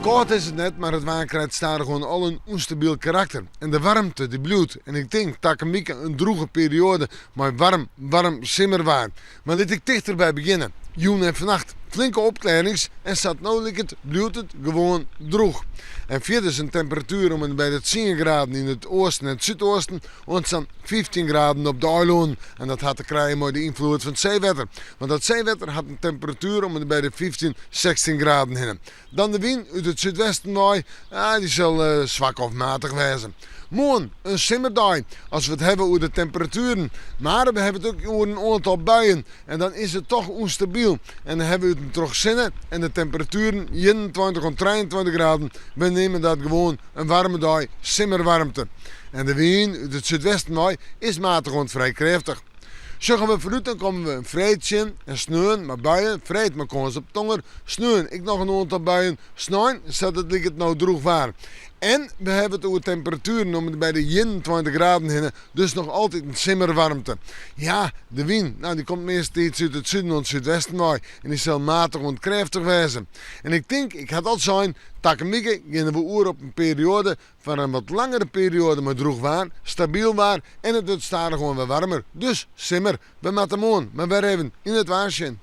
Kâld is it net, mar it waar krijt stadichoan al in ûnstabyl karakter. En de waarmte dy bliuwt. En ik tink takom wike in drûge perioade mei waarm, waarm simmerwaar. Mar lit ik tichterby begjinne. Jûn en fannacht flinke opklearrings en sa't no liket bliuwt it gewoan drûch. En fierders in temperatuer om en by de tsien graden yn it oasten en it súdoasten oant sa'n 15 graden op de eilannen. En dat hat te krijen mei de ynfloed fan it seewetter. Want dat seewetter hat in temperatuer om en by de 15, 16 graden hinne. Dan de wyn út it súdwesten wei, dy sil swak of matich wêze. Moarn in simmerdei as we it hawwe oer de temperatueren. Mar we hawwe it ek oer in oantal buien en dan is it toch ûnstabyl. En dan hawwe we út en troch sinne en de temperatueren 21 oant 23 graden. We neame dat gewoan in waarme dei, simmerwaarmte. En de wyn út it súdwesten wei is matich oant frij krêftich. Sjogge we foarút dan komme we in freed tsjin en sneon mei buien, freed mei kâns op tonger, sneon ek noch in oantal buien, snein sa't it liket no drûch waar. En we hawwe it oer temperatueren om en by de 21 graden hinne, dus noch altyd in simmerwaarmte. Ja, de wyn, nou dy komt meastentiids út it suden oant súdwesten wei en dy sil matich oant krêftich wêze. En ik tink, ik ha it al sein, takom wike geane we oer op in perioade Foar in wat langere perioade mei drûch waar, stabyl waar en it wurdt stadichoan wer waarmer. Dus simmer. We moatte moarn mar wer even yn it waar sjen.